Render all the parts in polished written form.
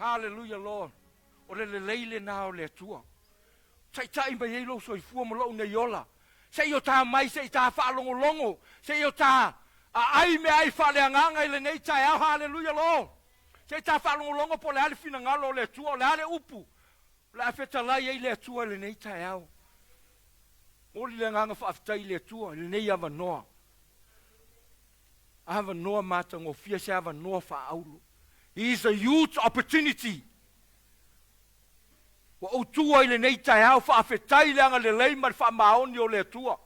Hallelujah Lord. O le lelei lena o le Atua. Taitai mai ai lou soifua ma lou nei ola. Se i o ta mai, se i ta faalogologo, se i o ta aai meaai faaleagaga i lenei taeao. Hallelujah Lord. Se i ta faalogologo po o le a le finagalo o le Atua, o le a le upu o le a fetalai ai le Atua i lenei taeao. Momoli le agaga faafetai i le Atua i lenei avanoa. Avanoa matagofie, se avanoa faaauro. Is a huge opportunity. Ua ou tua i lenei taeao, faafetai i le agalelei ma le faamaoni o le Atua.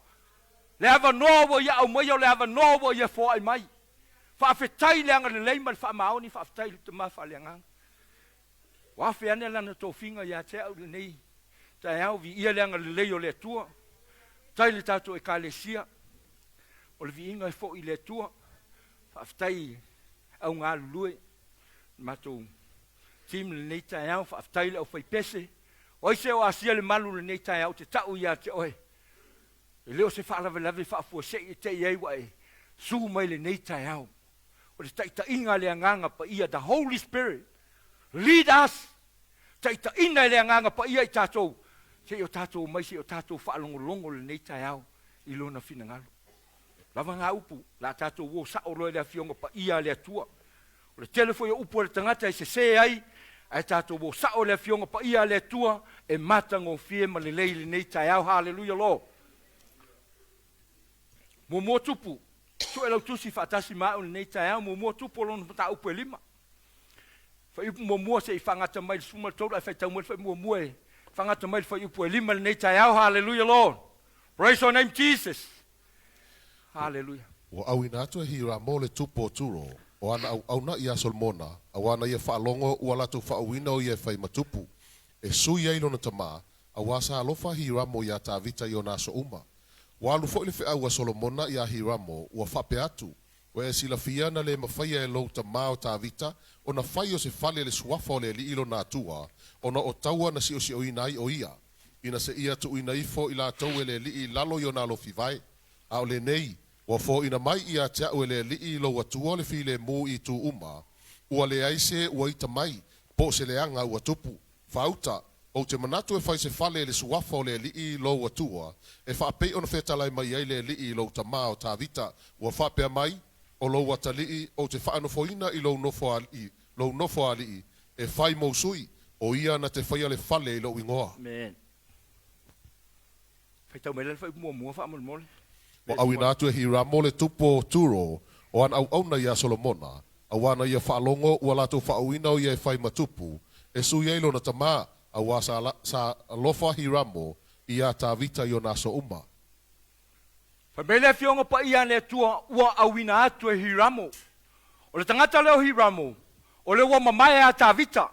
Le avanoa ua Ia aumaia, o le avanoa ua Ia foai mai. Faafetai i le agalelei ma le faamaoni, faafetai i le Tama faaleagaga. Ua afe ane Lana tofiga ia te au i lenei taeao, viia le agalelei o le Atua. Faafetai i le tatou Ekalesia, o le viiga e foi i le Atua. Faafetai i au galulue, le matou team i lenei taeao, faafetai i le aufaipese. O ai se o asia le malu i lenei taeao, ou te tau ia te oe, e le o se faalavelave faafuasei e te i ai ua e su mai lenei taeao. O le taitaiga a le Agaga Paia, the Holy Spirit, lead us, taitaiina e le Agaga Paia i tatou, se i o tatou omai, se i o tatou faalogologo i lenei taeao i Lona finagalo. Lava ngā upu, la tatou uo sa'o loa i le Afioga Paia a le Atua. O le tele foi o upu a le tagata e sesē ai, ae tatou uo sa'o i le Afioga Paia a le Atua e matagofie ma lelei i lenei taeao. Haleluia Lord! Muamua Tupu, Sue lau tusi faatasi ma a'u i lenei taeao, Muamua Tupu o lona mataupu e lima. Fuaiupu muamua se i faagata mai le 13 ae faitau mai le fuaiupu muamua e faagata mai le fuaiupu e lima i lenei taeao. Haleluia Lord! Praise your name Jesus! Haleluia! Ua auina atu e Hiramo le tupu o Turo, o ana auauna iā Solomona, auā na ia faalogo ua latou faauuina o ia e fai ma tupu, e sui ai lona tamā, auā sa alofa Hiramo iā Tavita i ona aso uma. Ua alu foi le feau a Solomona iā Hiramo, ua faapea atu, Ua e silafia na lē mafaia e lou tamā o Tavita ona fai o se fale le suafa o le Alii lona Atua, ona o taua na siosioina ai o ia, ina se ia tuuina ifo i latou e le Alii i lalo i ona alofi vae. A o lenei, ua foina mai ia te a'u e le Alii lou Atua le filemu i itu uma, ua leai se ua ita mai, po o se leaga ua tupu. Faauta, Ou te manatu e fai se fale i le suafa o le Alii lou Atua, e faapei ona fetalai mai ai le Alii i lou tamā o Tavita, ua faapea mai, O lou atalii ou te faanofoina i lou nofo alii, lou nofo alii, e fai mou sui, o ia na te faia le fale i lou igoa. Amen. Faitau mai la le fuaiupu muamua faamolemole. Ua auina atu e Hiramo le tupu o Turo, o ana auauna iā Solomona, auā na ia faalogo ua latou faauuina o ia e fai ma tupu, e sui ai lona tamā, auā sa, sa alofa Hiramo iā Tavita i ona aso uma. Fai mai le Afioga Paia a le Atua, ua auina atu e Hiramo. O le tagata lea o Hiramo, o le ua mamae a Tavita.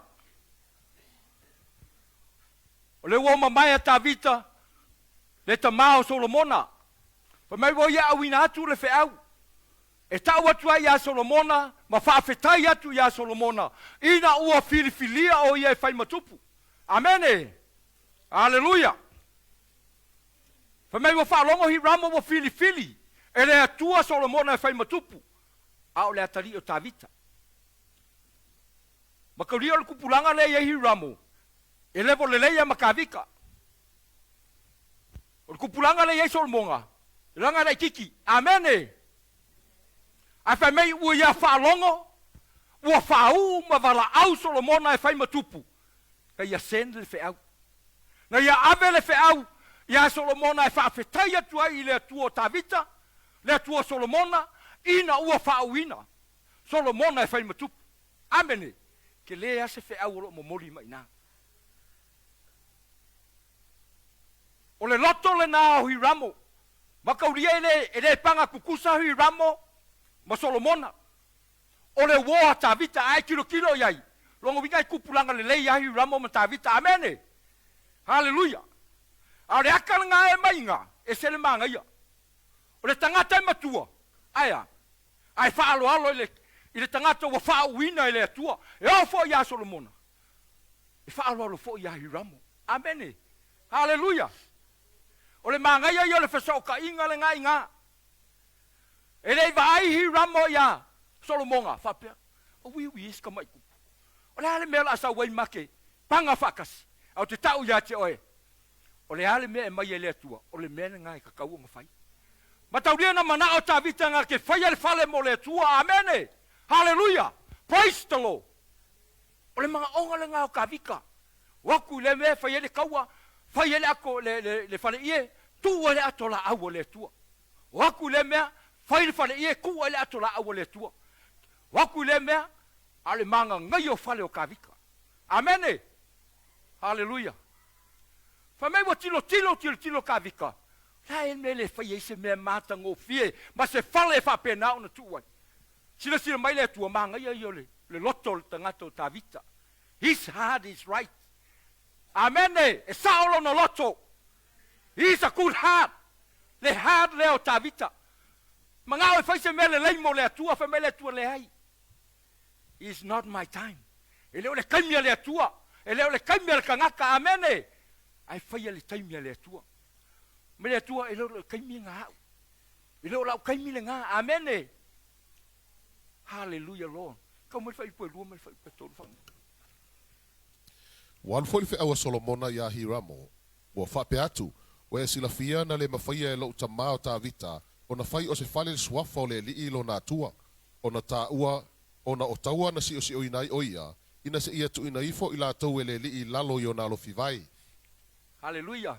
O le ua mamae a Tavita, le tamā o Solomona. Fai mai ua ia auina atu le feau e tau atu ai iā Solomona ma faafetai atu iā Solomona ina ua filifilia o ia e fai ma tupu. Amene! Aleluia! Fai mai ua faalogo Hiramo ua filifili e le Atua Solomona e fai ma tupu, a o le atalii o Tavita. Mataulia o le tupulaga lea i ai Hiramo, e levo lelei a ma Tavita. O le tupulaga lea i ai Solomona, e laga laititi. Amene! Ae fai mai ua ia faalogo, ua faauu ma valaau Solomona e fai ma tupu, na ia send le feau. Na ia ave le feau ia Solomona e faafetai atu ai i le Atua o Tavita, le Atua o Solomona, ina ua faauuina Solomona e fai ma tupu. Amene! Tele lava se feau o lo o momoli mai i ina. O le loto lena o Hiramo. Mataulia e le, e le paga tutusa Hiramo ma Solomona. O le uo a Tavita, a e tilotilo i ai, lona uiga e tupulaga lelei ia Hiramo ma Tavita. Amene! Haleluia! A o le aka lena e aumai i ina, ese le manaia. O le tagata e matua, ae a? Ae faaaloalo i le, i le tagata ua faauuina e le Atua. E oo foi ia Solomona, e faaaloalo foi ia Hiramo. Amene! Haleluia! O le manaia ia o le fesootaiga lena i ina. E le i vaai Hiramo ia Solomona, faapea, Auiui e si tamai tupu. O le a le mea o le a sau ai ma ke paga faatasi, ae ou te tau ia te oe, o le a le mea e mai e le Atua, o le mea lena e tatau ona fai. Mataulia na manao Tavita na te faia le fale mo le Atua. Amene! Haleluia! Praise the Lord! O le manaoga lena o Tavita. O atu i le mea e fai ai le taua, fai ai le ato, le, le, le faleie, tuu ai le ato laau a le Atua. O atu i lea mea, fai le faleie, tuu ai le ato laau a le Atua. O atu i lea mea, a o le magagaia o fale o Tavita. Amene! Haleluia! Fai mai ua tilotilo, tilotilo Tavita, o le a ea le mea e le fai ai se mea matagofie ma se fale e faapena ona tuu ai? Silasila mai le Atua, manaia ia o le, le loto o le tagata o Tavita. His heart is right. Amene! E sao lona loto. He's a good heart. Le heart lea o Tavita. Manao e fai se mea lelei mo le Atua, fai mai le Atua, Leai. It's not my time. E le o le taimi a le Atua. E le o le taimi a le tagata. Amene! Ae faia le taimi a le Atua. Mai le Atua, e le o le taimi lena au. E le o lau taimi lena. Amene! Hallelujah Lord. Kau mai le fuaiupu e lua ma le fuaiupu e tolu faamolemole. Ua alu foi le feau a Solomona iā Hiramo, ua faapea atu, Ua e silafia na le mafaia e lou tamā o Tavita ona fai o se fale le suafa o le Alii lona Atua, ona taua ona o taua na siosioina ai o ia, ina seia tuuina ifo i latou e le Alii i lalo i ona alofi vai. Haleluia!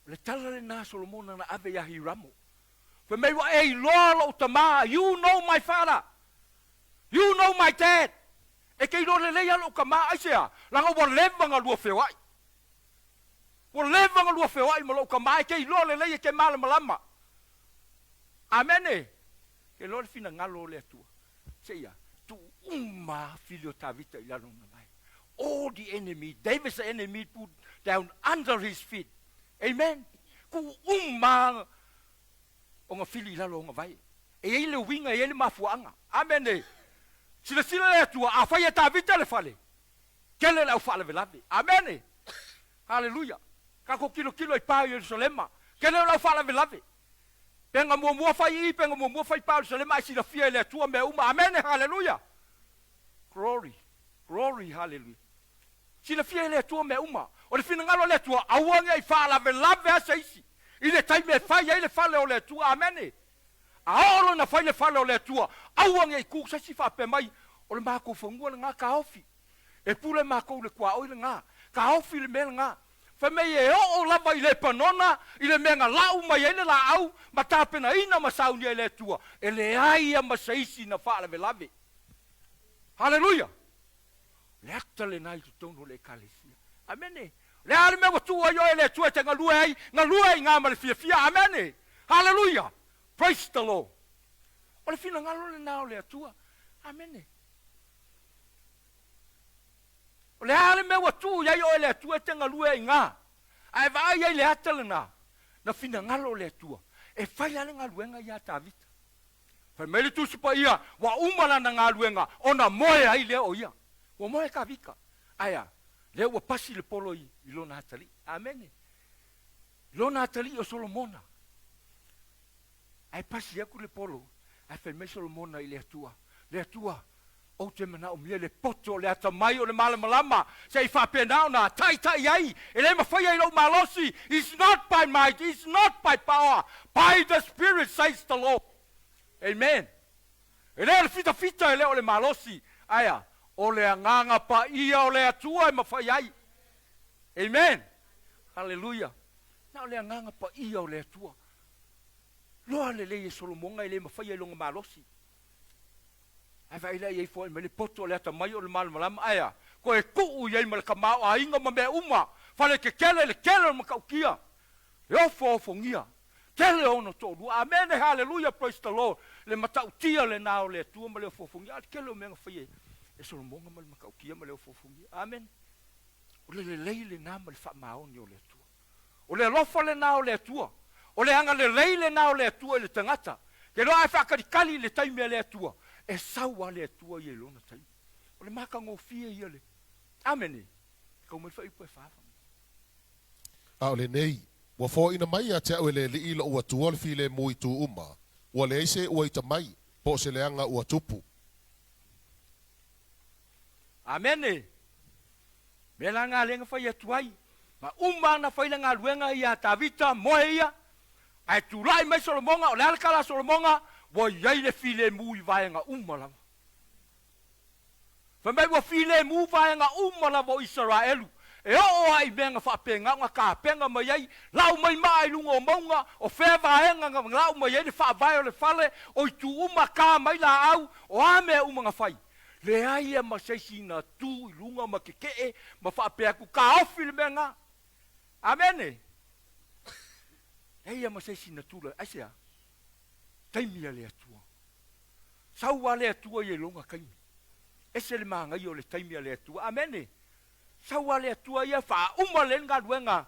O le tala lena a Solomona na ave iā Hiramo. Fai mai, Ua e iloa lou tamā, you know my father, you know my dad. E te iloa lelei lava lou tamā, aisea? Leaga ua leva ona lua feoai. Ua leva ona lua feoai ma lou tamā, e te iloa lelei, e te malamalama. Amene! Te iloa le finagalo o le Atua. Seia tuu uma fili o Tavita i lalo ona vae. All the enemy, David's enemy put down under his feet. Amen! Tuu uma ona fili i lalo ona vae. E i ai le uiga, e i ai le mafuaaga. Amene! Silasila le Atua, afai e Tavita le fale, tele le au faalavelave. Amene! Haleluia! Tatou tilotilo i pa o Ierusalema, tele o le au faalavelave. Pe na muamua fai i, pe na muamua fai pa o Ierusalema, ae silafia e le Atua mea uma. Amene! Haleluia! Glory! Glory! Haleluia! Silafia e le Atua mea uma. O le finagalo o le Atua, aua ne i faalavelave a se isi i le taimi e fai ai le fale o le Atua. Amene! A oo loa ina fai le fale o le Atua, aua ne i ku se isi faapea mai, O le matou fanua lena, taofi. E pule matou i le tuaoi lena. Taofi le mea lena. Fai mai e oo lava i Lepanona, i le mea na lau mai ai le laau, ma tapenaina ma saunia e le Atua, e leai ia ma se isi na faalavelave. Haleluia! O le ata lena i totonu o le Ekalesia. Amene. O le a le mea ua tuu ai oe e le Atua e te galue ai, galue ai gā ma le fiafia. Amene. Haleluia! Praise the Lord. O le finagalo lena o le Atua. Amene. O le a le mea ua tuu i ai oe e le Atua e te galue ai gā, a e vaai ai i le ata lena, na finagalo le Atua e fai lava le galuega iā Tavita. Fai mai le Tusi Paia, ua uma lana galuega ona moe ai lea o ia. Ua moe Tavita. Ae a? Lea ua pasi le polo i, i lona atalii. Amene. I lona atalii o Solomona. Ae pasi atu le polo, ae fai mai Solomona i le Atua, Le Atua, ou te manaomia le poto o le atamai o le malamalama, se i faapena ona taitai ai, e le mafaia i lou malosi, It's not by might, it's not by power, by the Spirit, says the Lord. Amen. E le o le fitafita, e le o le malosi, ae a? O le Agaga Paia o le Atua e mafai ai. Amen. Haleluia. Na o le Agaga Paia o le Atua. Loa lelei e Solomona e le mafaia i lona malosi. Ae vaai la i ai foai mai le poto o le atamai o le malamalama, ae a? Toe tuu i ai ma le tamaoaiga ma mea uma, fale tetele le tele o le matautia, e ofoofogia, tele ona toalua. Amene, haleluia, praise the Lord, le matautia lena o le Atua ma le ofoofogia, a o le tele o mea na faia e Solomona ma le matautia ma le ofoofogia. Amene. O le lelei lena ma le faamaoni o le Atua. O le alofa lena o le Atua. O le agalelei lena o le Atua i le tagata. Ke loa ae faakalikali i le taimi a le Atua, e sau a le Atua ia i lona taimi. O le matagofie ia le. Amene. Kau mai le faaiupu e fa fa. A o lenei, ua foaina mai ia te au e le Alii lou Atua le filemu i itu uma, ua leai se ua ita mai, po o se leaga ua tupu. Amene. Mea la na lea na fai atu ai. Na uma ona fai le galuega ia a Tavita, moe ia, ae tulai mai Solomoga, o le a le tala a Solomoga? Ua i ai le filemu i vaega uma lava. Fai mai ua filemu vaega uma lava o Isaraelu, e oo lava i mea na faapena ona tapena mai ai, lau mai maa i luga o mauga, o fea vaega na lau mai ai le faavae o le fale, o itu uma, ta mai laau, o a mea uma na fai. Leai a ma se isi na tu i luga ma keke'e ma faapea atu, Taofi le mea lena! Amene! Leai a ma se isi na tu la, aisea? Taimi a le Atua. Sau a le Atua ia i lona taimi. Ese le manaia o le taimi a le Atua. Amene! Sau a le Atua ia, faauma lelei le galuega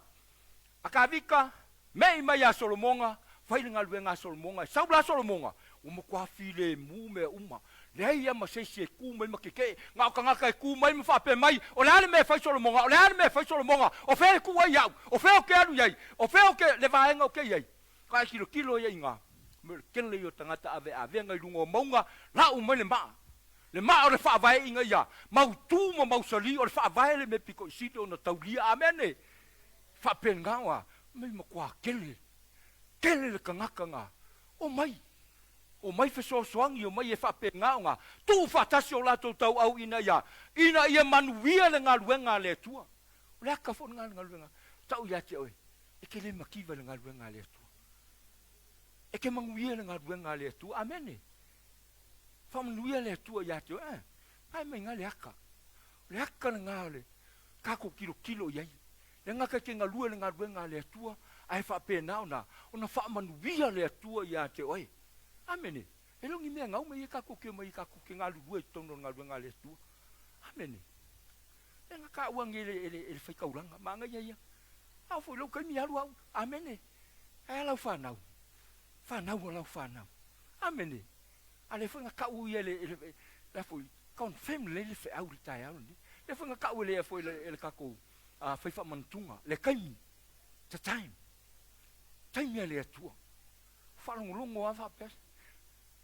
a Kavika, me'i mai ia Solomona, fai le galuega a Solomona. E sau la Solomona, ua matua filemu mea uma. Leai lava ma se isi e tu mai ma keke'e. Na o tagata e tu mai ma faapea mai, O le a le mea e fai Solomona? O le a le mea e fai Solomona? O fea e tuu ai au? O fea ou te alu i ai? O fea ou te, le vaega ou te i ai? Ka e tilotilo ia i ina, mea o le tele ia o tagata aveavega i luga o mauga, lau mai le maa. Le maa o le faavae ina ia mautu ma mausali o le faavae le mea pito i sili ona taulia. Amene! Faapena oa, mei matua tele, tele le tagata na omai, omai fesoasoani, omai e faapena ona tuu faatasi o latou tauau ina ia, ina ia manuia le galuega a le Atua. O le aka foi lena o le galuega, tau ia te oe, E te le mativa i le galuega a le Atua. E te manuia i le galuega a le Atua. Amene. Faamanuia le Atua ia te oe. Eh, pae mai ina le aka. O le aka lena o le tatou tilotilo i ai. Le gata e te galue i le galuega a le Atua, ae faapena ona, ona faamanuia le Atua ia te oe. Amene. E le o ni mea gau ia tatou te omai tatou te galulue i totonu o le galuega a le Atua. Amene. E gata au agi e le, e le, e le faitaulaga. Manaia ia. A oo foi i lou taimi alu au. Amene. Ae a lau fanau? Fanau a lau fanau. Amene. A lea foi na tau ia e le, e le, lea foi, confirm lelei le feau i le taeao lenei. Lea foi na tau e le, foi e le tatou fai faamanatuga, le taimi, the time. Taimi a le Atua. Faalogologo lava faapea,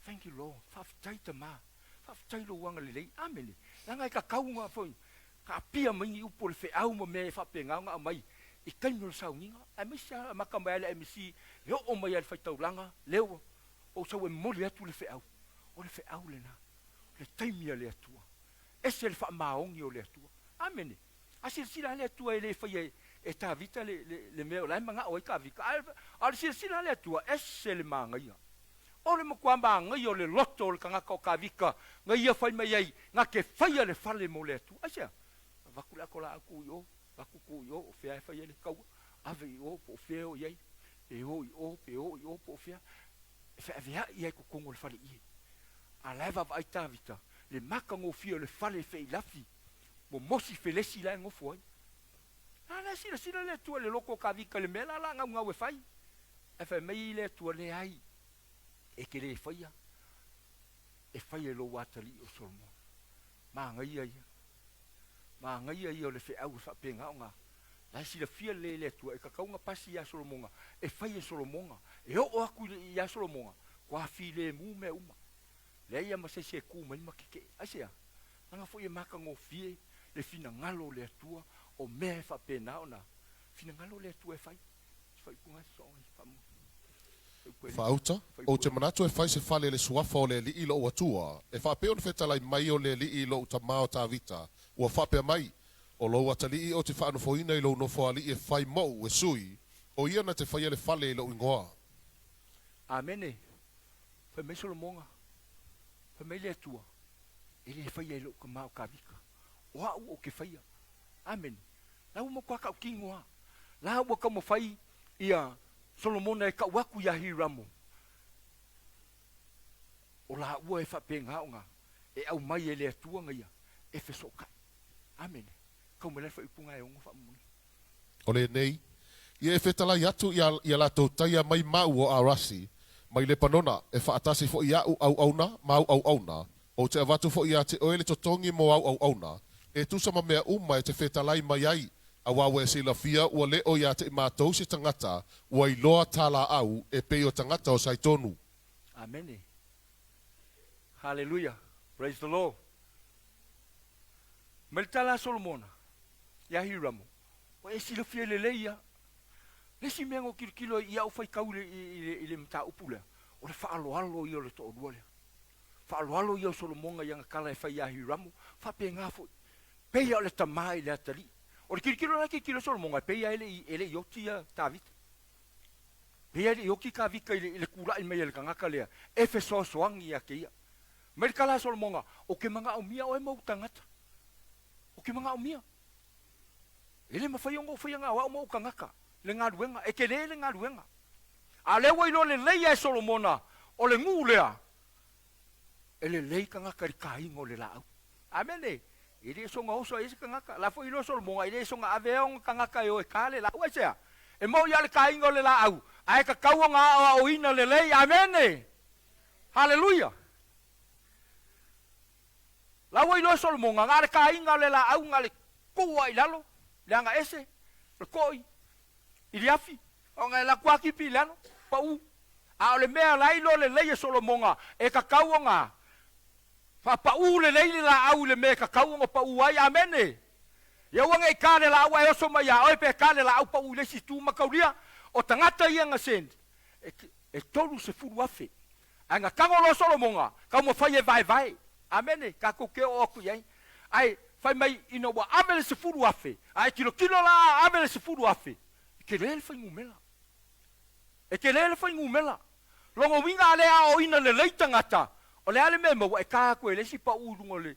Thank you Lord, faafetai Tama, faafetai lou agalelei. Amene. Leaga e tatau ona foi Kaapia mai ni upu o le feau ma mea e faapena ona aumai i taimi o le sauniga, aemaise lava amata mai lava le MC e oo mai lava i le faitaulaga, lea ua ou sau e momoli atu le feau. O le feau lena, o le taimi a le Atua. Ese le faamaoni o le Atua. Amene. A silasila lava le Atua e le faia e Tavita le, le, le mea o la e manao ai Tavita, a, a o le silasila a le Atua, ese le manaia. O le matua manaia o le loto o le tagata o Kavika na ia fai mai ai, na te faia le fale mo le Atua. Aisea? Avatu le ato laau tuu i o, avatu tuu i o, o fea e fai ai le taua, ave i o, po o fea e o i ai, pe o i o, pe o i o, po o fea, e feaveai ai totonu o le faleie. A la e vaavaai Tavita, le matagofie o le fale e feilafi, momosi felesi la e nofo ai. A la e silasila le Atua i le loto o Kavika i le mea la la gaugau e fai. Ae fai mai le Atua, Leai, e te le faia, e fai e lou atalii o Solomona. Manaia ia. Manaia ia o le feau e faapena ona la e silafia lelei e le Atua, e tatau ona pasi ia Solomona, e fai e Solomona, e oo atu ia Solomona, kua filemu mea uma. Leai lava ma se isi e ku mai ma kekeʻe. Aisea? Leaga foi e matagofie le finagalo o le Atua o mea e faapena ona finagalo o le Atua e fai. Faauta, Ou te manatu e fai se fale i le suafa o le Alii lou Atua, e faapea ona fetalai mai o le Alii lou tama o Tavita, ua faapea mai, O lou atalii ou te faanofoina i lou nofoalii e fai mou e sui, o ia na te faia le fale i lou igoa. Amene. Fai mai Solomona, fai mai le Atua, E le faia e lou tama o Tavita, o au ou te faia. Amene. La ua matua tautino lava. La ua taumafai ia Solomona e tau atu iā Hiramo, o laua e faapena ona e aumai e le Atua na ia e fesootai. Amene. Kau mai la le faaiupuga e ono faamolemole. O lenei, ia e fetalai atu ia ia latou taia mai mau o Arasi, mai Lepanona, e faatasi foi iaʻu auauna ma au auauna, Ou te avatu foi ia te oe le totogi mo au auauna, e tusa ma mea uma e te fetalai mai ai, auā ua e silafia ua le o ia te i matou se tagata ua iloa tā lāʻau e pei o tagata o Saitonu. Mai le tala a Solomona ia Hiramo, Ua e silafia lelei ia. Le isi mea na ou tilotilo ai i au faitau i le mataupu lea, o le faaaloalo ia o le toalua lea. Faaaloalo ia o Solomona i ana tala e fai ia Hiramo, faapena foi, pei lava o le tama i le atalii. O le tilotilo la e tilotilo ai Solomona, e pei lava e le i oti ia Tavita. Pei lava e le i oti Tavita i le tulai mai a le tagata lea e fesoasoani ia te ia. Mai le tala a Solomona, Ou te manaomia oe ma ou tagata. Ou te manaomia. E le mafai ona ou faia na o au ma ou tagata le galuega, e tele le galuega. A o lea ua iloa lelei lava e Solomona, o le nuu lea, e lelei tagata i le taina o le laau. Amene! E le soona oso ai se tagata. O la foi iloa Solomona, e le soona avea ona tagata e o e ta le laau. Aisea? E moni lava le taina o le laau, ae tatau ona aoaoina lelei. Amene! Haleluia! La ua iloa Solomona, na o le taina o le laau, na o le tuu lava i lalo, le agaese, o le toi, i le afi, ona e alu atu lava tipi i lalo, pau. A o le mea la e iloa lelei e Solomona, e tatau ona faapau lelei le laau i le mea e tatau ona pau ai. Amene! Ia aua ne i ta le laau ae oso mai ia oe, pe ta le laau pau i le isi itu mataulia. O tagata ia na send, e 30,000. Ae na tago loa Solomona, taumafai e vaevae. Amene, tatou te oo atu i ai. Ae fai mai, ina ua ave le 10,000, a e tilotilo la a ave le 10,000, e tele le fuainumera. E tele le fuainumera. Lona uiga a le aoaoina lelei tagata, o le a le mea e maua? E ta atu e le isi pau i luga o le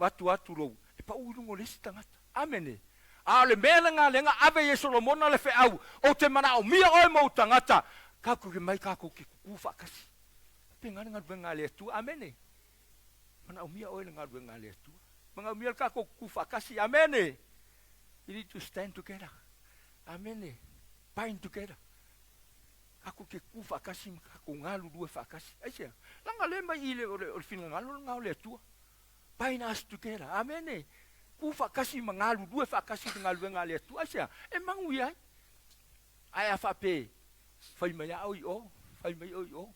atu atu lou, e pau i luga o le isi tagata. Amene. A o le mea lena lea na ave ai e Solomona le feau, Ou te manaomia oe ma ou tagata, tatou te mai tatou te kukū faatasi. Faapena le galuega a le Atua. Amene. Manaomia oe le galuega a le Atua. Manaomia le tatou kukū faatasi. Amene. We need to stand together. Amene. Bind together. Tatou te kukū faatasi ma tatou galulue faatasi. Aisea? Leaga lea mai i le, o le, o le finagalo lena o le Atua. Bind us together. Amene. Ku faatasi ma galulue faatasi i le galuega a le Atua. Aisea? E manuia ai. Ae a faapea, fai mai lava oe i o, fai mai oe i o,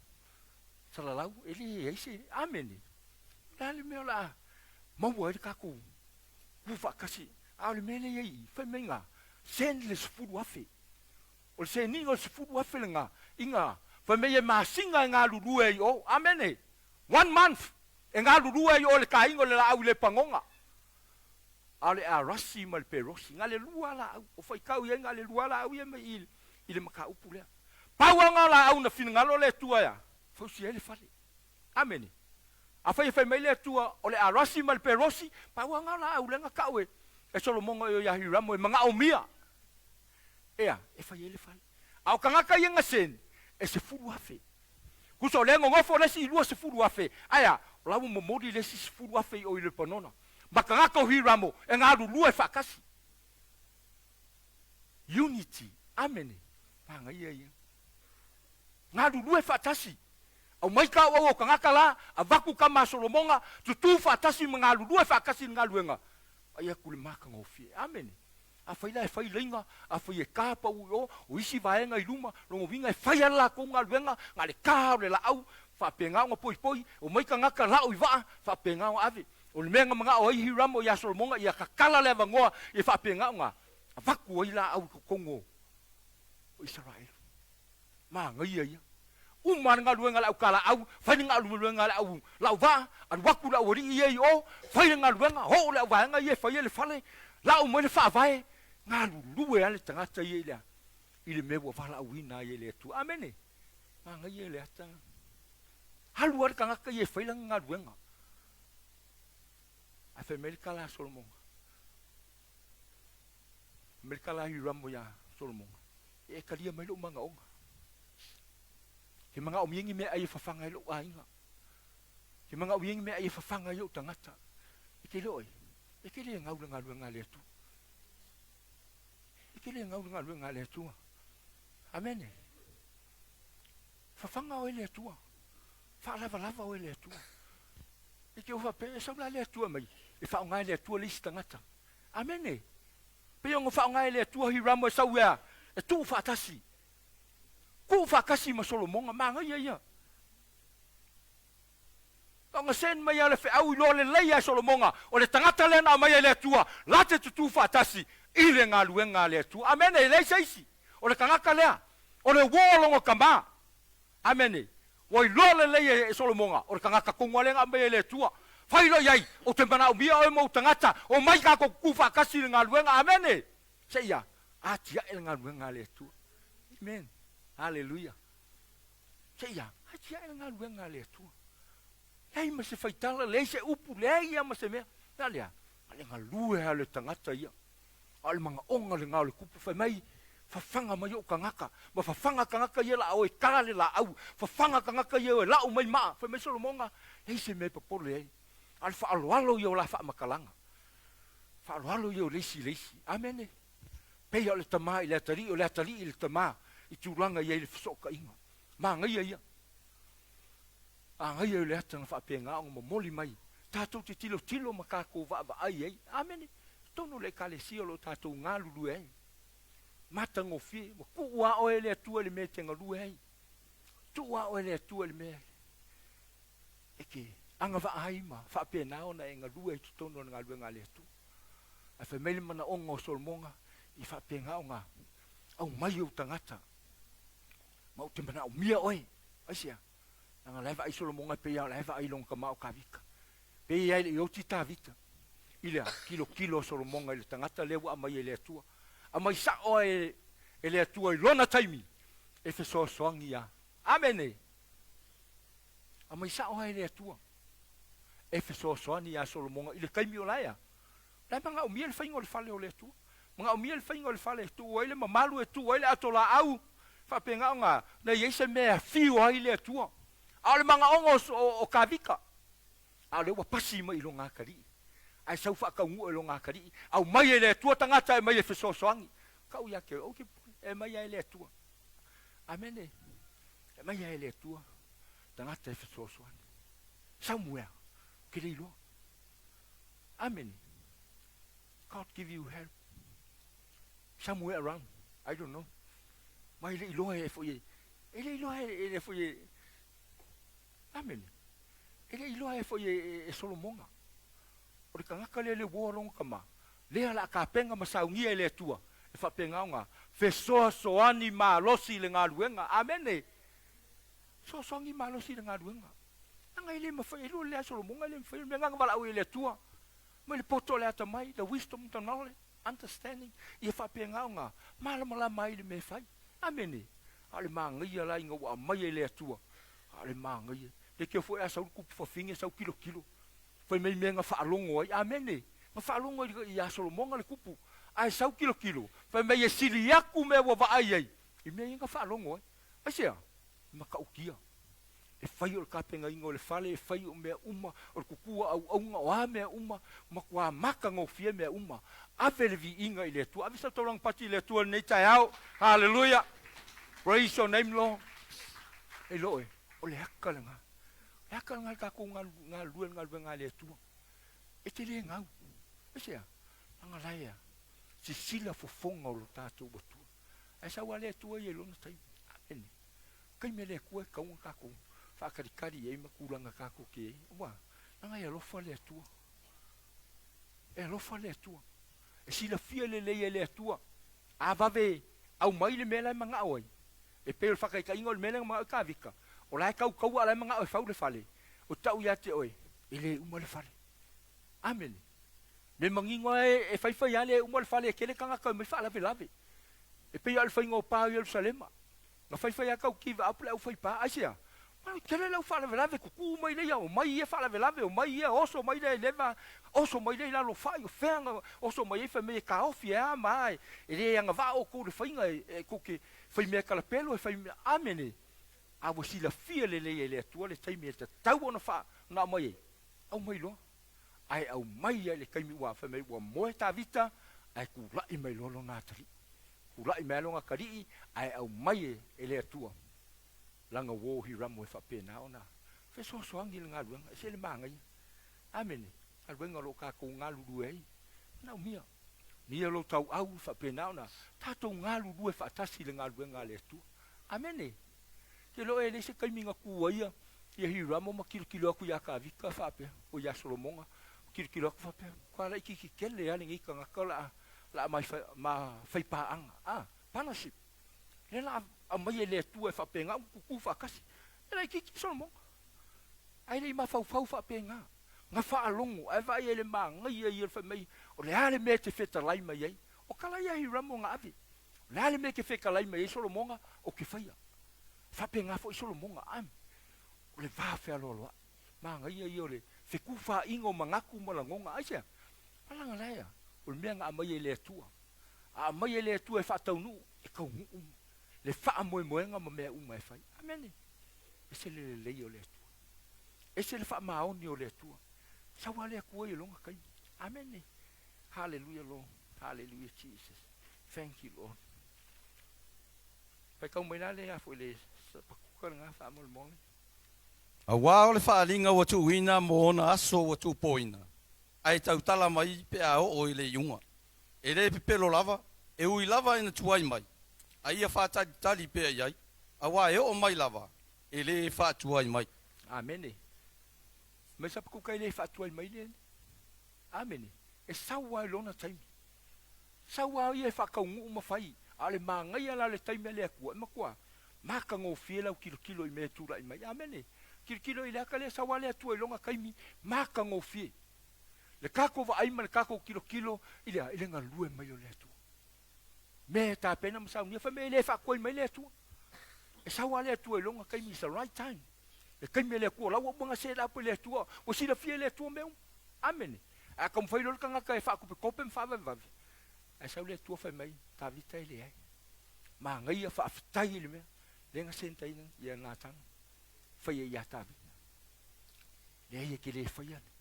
salalau, e leai se. Amene. O le a le mea o le a maua ai le tatou ku faatasi? A o le mea lea e i ai i i, fai mai na send le 10,000. O le seniga o le 10,000 lena i na fai mai e masina e galulue ai i o. Amene. One month. E galulue ai oe le taiga o le laau i le pagona, a o le arasi ma le perosi, na le lua laau, o faitau i ai na le lua laau ia mai i i le mataupu lea. Pau lava na o laau na finagalo le Atua e a? Fausia ai le fale. Amene. Afai e fai mai le Atua o le arasi ma le perosi, pau lava na o laau lea na tau e e Solomona i o ia Hiramo e manaomia ea e fai ai le fale. A o tagata ia na seni, e 10,000. Tusa o lea e nonofo le isi 20,000, ae a, o la ua momoli le isi 10,000 i o i Lepanona, ma tagata o Hiramo e galulue faatasi. Unity. Amene. Manaia ia. Galulue faatasi. Aumai ka auau o tagata la, avatu tama a Solomona, tutū faatasi ma galulue faatasi i le galuega, vaai atu i le matagofie. Amene. Afai la e fai laina, afai e ta pau i o, o isi vaega i luma, lona uiga e fai lava le latou galuega, na o le ta o le laau, faapena ona poipoi, omai tagata la'o i vaa, faapena ona ave. O le mea na mana'o ai Hiramo ia Solomona ia tatala le avanoa ia faapena ona avatu ai laau i totonu o Isaraelu. Manaia ia. Uma le galuega a le aukalaau, fai le galuega a le au lauvaa, alu atu le aualii ia i o, fai le galuega, oo le auvaega ia e fai ai le fale, lau mai le faavae, galulue lava le tagata ia i le, i le mea ua valaauina ai e le Atua. Amene. Manaia le ata. Alu lava le tagata ia e fai lana galuega. Ae fai mai le tala a Solomona, fai mai le tala a Hiramo ia Solomona, E talia mai lou manaoga. Ke manaomia ni meaai e fafaga ai lou aiga. Ke manaomia ni meaai e fafaga ai ou tagata. E te iloa ai, e te le gau le galuega a le Atua. E te le gau le galuega a le Atua. Amene. Fafaga oe le Atua. Faalavalava oe le Atua. E te faapea, e sau la le Atua mai, e faaaoga e le Atua le isi tagata. Amene. Pei ona faaaoga e le Atua Hiramo e sau ea e tuu faatasi, tuu faatasi ma Solomona, manaia ia. Faatoaga send mai lava le feau iloa lelei lava e Solomoga, o le tagata lea na aumaia e le Atua la te tutū faatasi i le galuega a le Atua. Amene, e leai se isi, o le tagata lea, o le uo o lona tama. Amene. Ua iloa lelei e Solomoga, o le tagata tonu lava lea na aumaia e le Atua. Fai loa i ai, Ou te manaomia oe ma ou tagata, omai tatou tutū faatasi i le galuega. Amene. Seia atiae le galuega a le Atua. Amen. Haleluia. Seia atiae le galuega a le Atua. Leai ma se faitala, leai se upu, leai lava ma se mea. Na lea, na le galue lava le tagata ia. A o le manaoga lena o le tupu, fai mai, fafaga mai ou tagata, ma fafaga tagata ia la oe ta le laau, fafaga tagata ia e lau mai maa. Fai mai Solomona, leai se mea e popole ai, a o le faaaloalo ia o la faamatalaga. Faaaloalo ia o le isi i le isi. Amene. Pei o le tama i le atalii, o le atalii i le tama, i tulaga i ai le fesootaiga. Manaia ia. Manaia ia o le ata na faapena ona momoli mai, tatou te tilotilo ma tatou vaavaai ai. Amene. Totonu o le Ekalesia o lo o tatou galulue ai. Matagofie, ua tuu lava oe e le Atua i le mea e te galue ai. Tuu lava oe e le Atua i le mea e te agavaa ai ma faapena ona e galue ai i totonu o le galuega a le Atua. Ae fai mai le manaoga o Solomona, i faapena ona aumai ou tagata, ma ou te manaomia oe. Aisea? Leaga o la e vaai Solomona e pei lava o la e vaai i lona tama o Tavita. Pei lava e le i oti Tavita i le tilotilo a Solomona i le tagata lea ua aumai e le Atua. Aumai sao lava e le Atua i lona taimi e fesoasoani ia. Amene! Aumai sao lava e le Atua e fesoasoani ia Solomona i le taimi o la e a? La e manaomia le faiga o le fale o le Atua. Manaomia le faiga o le fale e tuu ai le mamalu, e tuu ai le ato laau, faapena ona na i ai se mea e afio ai le Atua. A o le manaoga o Tavita, a o lea ua pasi mai i lona atalii, ae sau faataunuu i lona atalii, aumai e le Atua tagata e aumai e fesoasoani. Tau ia te oe, ou te pule, e aumai lava e le Atua. Amene. E aumai lava e le Atua tagata e fesoasoani. Somewhere, ou te le iloa. Amene. God give you help somewhere around, I don't know. Ma e le iloa e foi e, e le iloa e, e foi e, Amene. E le iloa e foi e, e Solomona. O le tagata lea le uoa lona tama, lea la tapena ma saunia e le Atua, e faapena ona fesoasoani malosi i le galuega. Amene. Fesoasoani malosi i le galuega. Leaga e le mafai, e lua lea Solomona e le mafai, o le mea lena na valaau ai e le Atua. Mai le poto o le atamai, the wisdom, the knowledge, understanding, ia faapena ona malamalama ai i le mea e fai. Amene. A o le manaia la ina ua aumaia e le Atua, a o le manaia. Le keu foi a sau le kupu fafine sau kilokilo, fai mai mea na faalogo ai. Amene. Na faalogo ai ia Solomona le kupu, ae sau kilokilo, fai mai e sili atu mea ua vaai ai i mea ia na faalogo ai. Aisea? E matautia. E fai o le tapenaina o le fale, e fai o mea uma, o le kukua auauna, o a mea uma, matua matagofie mea uma. Ave le viiga i le Atua. Ave sau taulaga pati i le Atua i lenei taeao. Haleluia! Praise your name, Lord. E iloa oe, o le aka lena. O le aka lena i le tatou galulue i le galuega a le Atua. E te le gau. Aisea? Leaga la e a? Sisila fofoga o lo tatou Atua. Ae sau lava le Atua ia i lona taimi. Amene. Taimi a le Atua e tatau ona tatou faatalitali i ai ma tulaga tatou te i ai. Aua, leaga e alofa le Atua. E alofa le Atua. E silafia lelei e le Atua. A vave aumai le mea la e manao ai, e pei o le faataitaiga o le mea lea na manao ai Tavita, o la e tautaua a o la e manao e fau le fale, o tau ia te oe, e le uma le fale. Amene. Mea manino lava e faifai lava le uma le fale e tele tagata e omai faalavelave. E pei lava o le faiga o pa o Ierusalema. Na faifai lava tau give up le aufaipa. Aisea? Malu tele le au faalavelave, tutu mai lea, omai ia faalavelave, omai ia, oso mai lea i leva, oso mai lea i lalo fai, o fea na oso mai ai fai mai e taofi e a ma a, e le agavaa outou i le faiga e tou te fai mea kalapelo, e fai mea, amene. A ua silafia lelei e le Atua le taimi e tatau ona faa, ona aumai ai, aumai loa. Ae aumai ia i le taimi ua fai mai ua moe Tavita, ae tulai mai loa lona atalii. Tulai mai lona atalii ae aumai e le Atua lana uo Hiramo e faapena ona fesoasoani i le galuega. E sele manaia. Amene. Galuega o lo o tatou galulue ai. Manaomia. Mia lou tauau e faapena ona tatou galulue faatasi i le galuega a le Atua. Amene. Te iloa e leai se taimi na tu ai Ia Hiramo ma tilotilo atu ia Tavita faapea, o ia Solomona, tilotilo atu faapea, Matua laitiiti tele lava lenei tagata o le a, o le a ma faipaaga, a, partnership, lea o le a aumai e le Atua e faapena ona tutu faatasi. E laitiiti Solomona, ae le i mafaufau faapena. Na faalogo, ae vaai ai i le manaia ia o le fai mai, o le a le mea e te fetalai mai ai? O tala ia a Hiramo na ave. O le a le mea e te fetalai mai ai Solomona, ou te faia. E faapena foi Solomona, am, o le va fealoaloai. Manaia ia o le fetufaaiga o manatu ma lagona. Aisea? Malaga la ea, o le mea na aumai e le Atua. A aumai e le Atua e faataunuu, e taunuu le faamoemoega ma mea uma e fai. Amene. Ese le lelei o le Atua. Ese le faamaoni o le Atua. Sau lava le Atua i lona taimi. Amene. Hallelujah Lord. Hallelujah Jesus. Thank you Lord. Faitau mai la le a foi le Sapakuka lena faamolemole. Aua o le faaaliga ua tuuina mo ona aso ua tuupoina, ae tautala mai pe a oo i le iuga. E le pepelo lava, e ui lava ina tuai mai, a ia faatalitali pea i ai, aua e oo mai lava, e le faatuai mai. Amene. Mai Sapakuka e le faatuai mai le Amene. E sau lava i lona taimi. Sau lava ia e faataunuu ma fai, a o le manaia la o le taimi a le Atua, e matua matagofie lau tilotilo i mea e tulai mai. Amene. Tilotilo i le ata lea, sau lava le Atua i lona taimi matagofie. Le tatou vaai ma le tatou tilotilo i le a? I le galue mai o le Atua. Mea e tapena ma saunia, fai mai e le faatuai mai le Atua. E sau lava le Atua i lona taimi, it's the right time. Le taimi a le Atua, o la ua uma ona set up e le Atua, ua silafia e le Atua mea uma. Amene. Ae a taumafai loa le tagata e faatopetope ma faavavevave, ae sau le Atua fai mai, Tavita e leai. Manaia faafetai i le mea lea na sentaina ia Natana faia ia Tavita. Leai e te le faia le,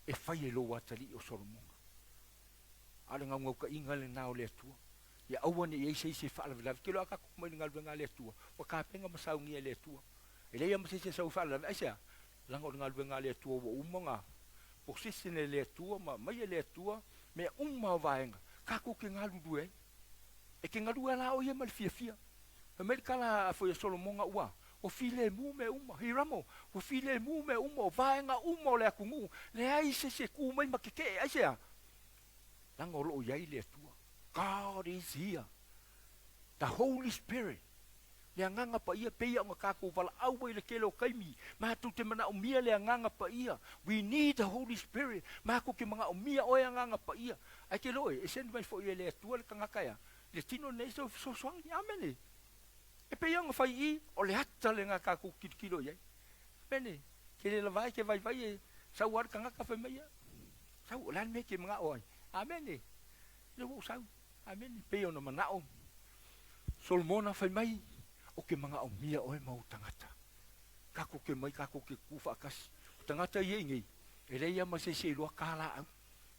e fai e lou atalii o Solomona. A o le naunautaiga lena o le Atua, ia aua ne i i ai se isi e faalavelave. Te iloa a tatou omai i le galuega a le Atua, ua tapena ma saunia e le Atua. E leai lava ma se isi e sau e faalavelave. Aisea? Leaga o le galuega a le Atua ua uma ona position e le Atua ma aumai e le Atua mea uma o vaega tatou te galulue ai. E te galue a la oe ia ma le fiafia. Fai mai le tala a foi a Solomona ua ua filemu mea uma. Hiramo, ua filemu mea uma o vaega uma o le atunuu, leai se isi e tu mai ma tetee. Aisea? Leaga o lo o i ai le Atua. God is here. The Holy Spirit. Le Agaga Paia, pei ona tatou valaau ai i le tele o taimi, matou te manaomia le Agaga Paia. We need the Holy Spirit. Matou te manaomia oe Agaga Paia. Ae te iloa e, e send mai foi e le Atua le tagata ea, le tino lenei e fesoasoani. Amene. E pei ona fai i, o le ata lena tatou tilotilo i ai. Amene. Te le lava ai, te vaivai e sau lava le tagata fai mai ia, sau, o le a le mea e te manao ai? Amene. Lea ua ou sau. Amene. Pei ona manao Solomona fai mai, Ou te manaomia oe ma ou tagata. Tatou te mai tatou te tutu faatasi. O tagata ia i nei, e leai lava ma se isi e iloa ta laau.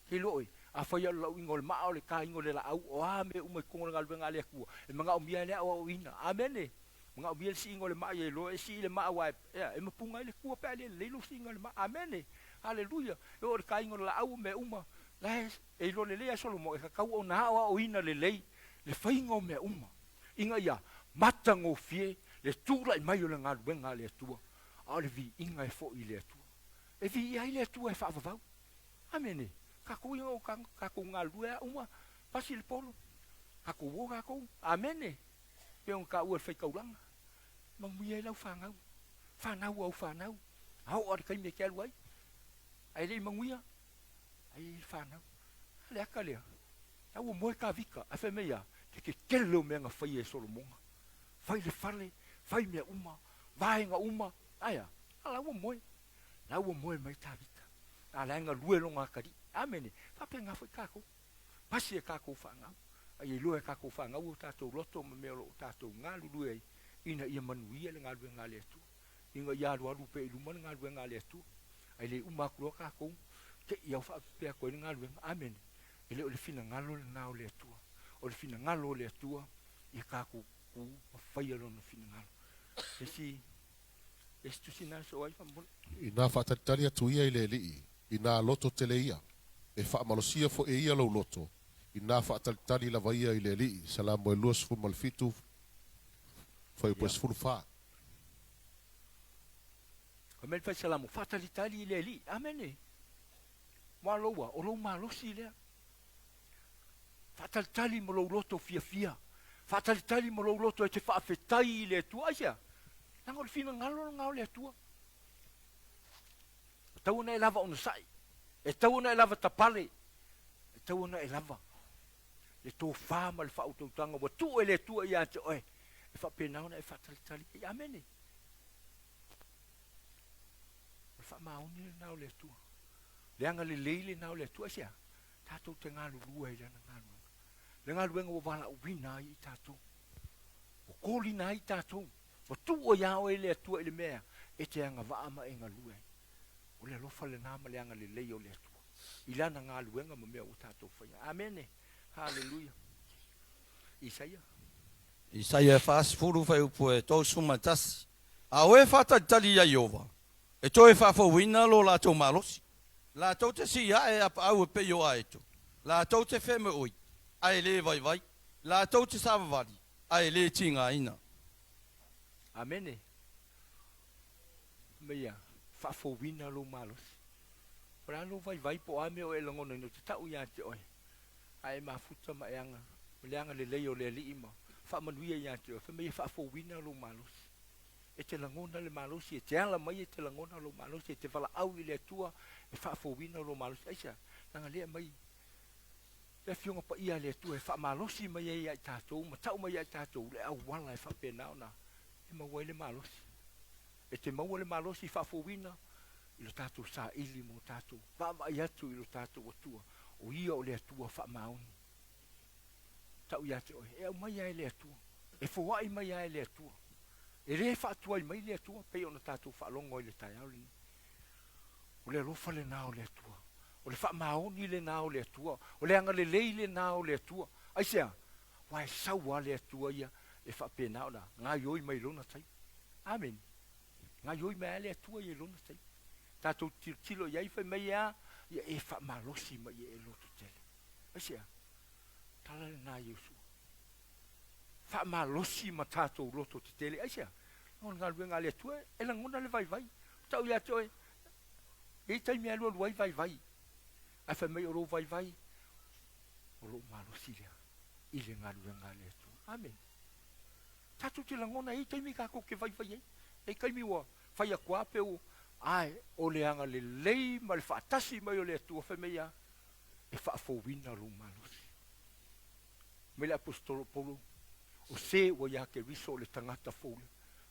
Ke iloa oe, afai o le lauiga o le maa o le taina o le laau, o a mea uma i totonu o le galuega a le Atua, e manaomia ai le aoaoina. Amene. Manaomia le siiga o le maa ia iloa e sii le maa aua e, e mapuga ai le tua pe a le lelei lou siiga o le maa. Amene. Aleluia. E oo i le taina o le laau o mea uma, la e E iloa lelei a Solomona e tatau ona aoaoina lelei le faiga o mea uma, ina ia matagofie le tulai mai o le galuega a le Atua, a o le viiga e foi i le Atua. E viia ai le Atua e faavavau. Amene. Tatou ia o tatou galulue a uma, pasi le polo, tatou o tatou. Amene. Pei ona taua e le faitaulaga, manuia ai lau fanau, fanau au fanau, a oo lava i le taimi e te alu ai, ae le i manuia, Ai e fanau. A le aka lea. A ua moe Tavita, ae fai mai a, te tetele o mea na faia e Solomona. Fai le fale, fai mea uma, vaega uma, ae a? A la ua moe. La ua moe mai Tavita. A la e galue lona atalii. Amene. Faapena foi tatou. Pasi e tatou fanau. A ia iloa e tatou fanau o tatou loto ma mea o lo o tatou galulue ai, ina ia manuia le galuega a le Atua. Ina ia alualu pea i luma le galuega a le Atua, ae le uma atu loa tatou, te i au faapea atu ai le galuega. Amene. E le o le finagalo lena o le Atua. O le finagalo o le Atua, ia tatou tu ma faia Lona finagalo. Esi, esi tusi na so ai faamolemole. Inā faatalitali atu ia i le Alii, inā loto tele ia, e faamalosia foi e ia lou loto, inā faatalitali lava ia i le Alii, Salamo e 27, fuaiupu e 14. Fai mai le Faisalamo, Faatalitali i le Alii. Amene. Ua loua, o lou malosi lea. Faatalitali ma lou loto fiafia. Faatalitali ma lou loto e te faafetai i le Atua. Aisea? Leaga o le finagalo lena o le Atua. E tatau ona e lava onosai. E tatau ona e lava tapale. E tatau ona e lava le tofa ma le faautautaga ua tuu e le Atua ia te oe, e faapena ona e faatalitali ai. Amene. O le faamaoni lena o le Atua. Le agalelei lena o le Atua. Aisea? Tatou te galulue ai i Lana galuega. Le galuega ua valaauina ai i tatou. Ua kolina ai i tatou. Ua tuu ia oe e le Atua i le mea e te agavaa ma e galue ai. O le alofa lena ma le agalelei o le Atua i Lana galuega ma mea ua tatou faia. Amene! Haleluia! Isaia. Isaia 40 fuaiupu e 31, A o e faatalitali iā Ieova, e toe faafouina lo latou malosi, latou te sii ae a paau e pei o aeto, latou te femoeoi, ae le vaivai, latou te savavali, ae le tigaina. Amene. Ma ia faafouina lou malosi. O le a lou vaivai po o a mea o e lagonaina, ou te tau ia te oe, a e mafuta ma e aga, ma le agalelei o le Alii ma faamanuia ia te oe, fai mai e faafouina lou malosi. E te lagona le malosi, e te ala mai e te lagona lou malosi, e te valaau i le Atua e faafouina lou malosi. Aisea? Leaga lea e aumai le Afioga Paia a le Atua e faamalosi mai ai ia i tatou ma tau mai ia i tatou le auala e faapena ona e maua ai le malosi. E te maua le malosi faafouina i lo tatou saili ma o tatou vaavaai atu i lo tatou Atua, o Ia o le Atua faamaoni. Tau ia te oe, e aumai lava e le Atua, e foai mai lava e le Atua. E le faatuai mai le Atua, pei ona tatou faalogo ai i le taeao lenei. O le alofa lena o le Atua. O le faamaoni lena o le Atua. O le agalelei lena o le Atua. Aisea? Aua e sau lava le Atua ia e faapena ona gaioi mai i Lona taimi. Amene. Gaioi mai lava le Atua ia i Lona taimi. Tatou tilotilo i ai, fai mai e a? Ia e faamalosi ma ia e lototele. Aisea? Tala lena a Iosua. Faamalosi ma tatou loto tetele. Aisea? O le galuega a le Atua e lagona le vaivai. O tau ia te oe, e i ai taimi e alualu ai vaivai. Ae fai mai o lou vaivai, o lou malosi lea i le galuega a le Atua. Amene. Tatou te lagona, e i ai taimi tatou te vaivai ai. E i ai taimi ua fai atu lava pe ua, ae o le agalelei ma le faatasi mai o le Atua, fai mai a, e faafouina lou malosi. Mai le Aposetolo o Paulo, O se ua iā Keriso o le tagata fou lea,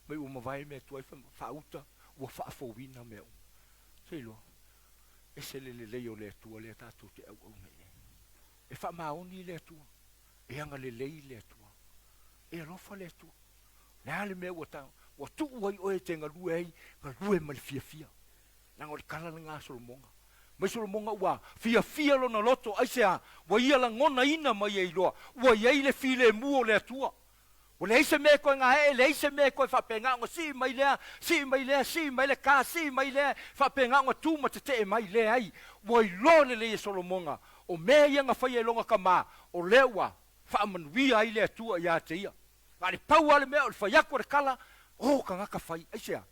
mai ua mavae mea tuai faauta, ua faafouina mea uma. Se iloa, ese le lelei o le Atua lea tatou te auauna i ai. E faamaoni le Atua, e agalelei le Atua, e alofa le Atua. O le a le mea ua ta, ua tuu ai oe e te galue ai, galue ma le fiafia. Leaga o le tala lena a Solomoga. Mai Solomoga ua fiafia lona loto, aisea? Ua ia lagonaina mai e iloa, ua i ai le filemu o le Atua. Ua leai se mea e toe gaee, leai se mea e toe faapena ona sii mai lea, sii mai lea, sii mai le ka, sii mai lea, faapena ona tu ma tetee mai. Leai, ua iloa lelei e Solomoga, o mea ia na faia e lona tama, o lea ua faamanuia ai le Atua ia te ia. Na o le pau lava le mea o le fai atu o le tala, O tagata fai, aisea?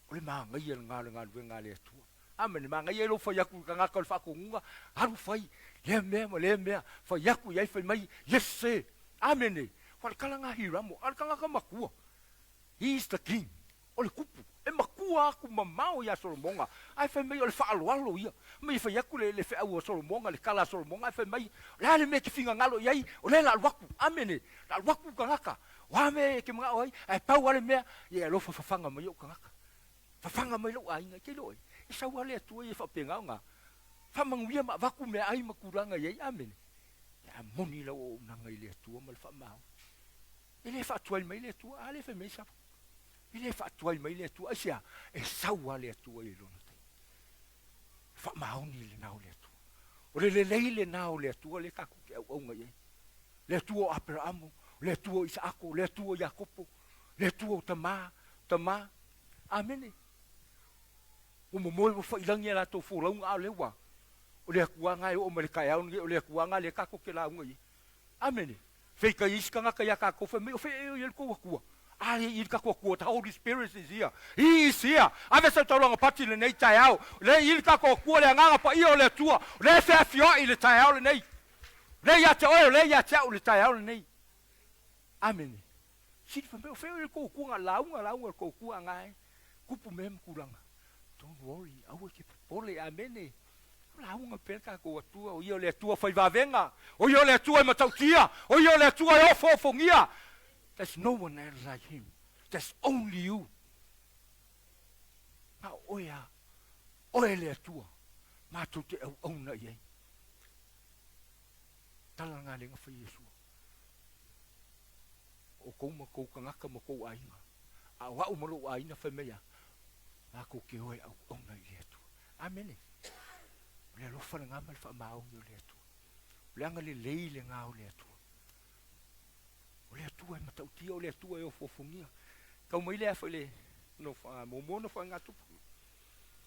O le manaia lena o le galuega a le Atua. Amene. Manaia ai lou fai atu i le tagata o le faatonuga, alu fai lea mea ma lea mea, fai atu i ai, fai mai, Yes sir. Amene. Aua o le tala lena a Hiramo, a o le tagata matua. He is the king. O le tupu. E matua atu mamao ia Solomoga, ae fai mai o le faaaloalo ia. Fai mai e fai atu le, le feau a Solomoga, le tala a Solomoga, ae fai mai, O le a le mea e te finagalo i ai, o lea o le a alu atu. Amene. O le a alu atu le tagata. O a mea e te manao ai, ae pau lava le mea, ia e alofa fafaga mai ou tagata. Fafaga mai lou aiga, e te iloa ai, e sau lava le Atua ia e faapena ona faamanuia ma avatu meaai ma tulaga i ai. Amene. Pe a moni lau auaunaga i le Atua ma le faamaoni. E le faatuai mai le Atua, a lea e fai mai Sava. E le faatuai mai le Atua. Aisea? E sau lava le Atua i lona taimi. Faamaoni lena o le Atua. O le lelei lena o le Atua lea tatou te auauna i ai. Le Atua o Aperaamo, le Atua o Isaako, le Atua o Iakopo, le Atua o tama, tama. Amene. Ua momoe ua faiilagi a latou folauga, a o lea ua, o le Atua lena e oo mai le taeao lenei, o le Atua lena lea tatou te lauga i ai. Amene. Feitai isi tagata ia tatou, fai mai, o fea ea o i ai le tou Atua? A i i le tatou Atua, the Holy Spirit is here. He is here. Ave sau taulaga pati i lenei taeao. O lea e i i le tatou Atua, le Agaga Paia o le Atua, o lea e feafioai i le taeao lenei. O lea ia te oe, o lea ia te au i le taeao lenei. Amene. Sili fai mai, o fea o i ai le tou Atua, na o le lauga, lauga i le tou Atua, a na e tupu mea ma tulaga. Don't worry, aua e te popole, amene. O lauga pea le tatou Atua, o Ia o le Atua fai vavega, o Ia o le Atua e matautia, o Ia o le Atua e ofoofogia. There's no one else like Him, there's only you. Na o oe lava, oe le Atua, matou te auauna i ai. Tala lena lea na fai Iesua. O outou ma tou tagata ma tou aiga, a o a'u ma lo'u aiga fai mai a, matou te o e auauna i le Atua. Amene. O le alofa lena ma le faamaoni o le Atua. O le agalelei lena o le Atua. O le Atua e matautia, o le Atua e ofuofugia. Tau mai lea foi le no muamua ona faigatupu.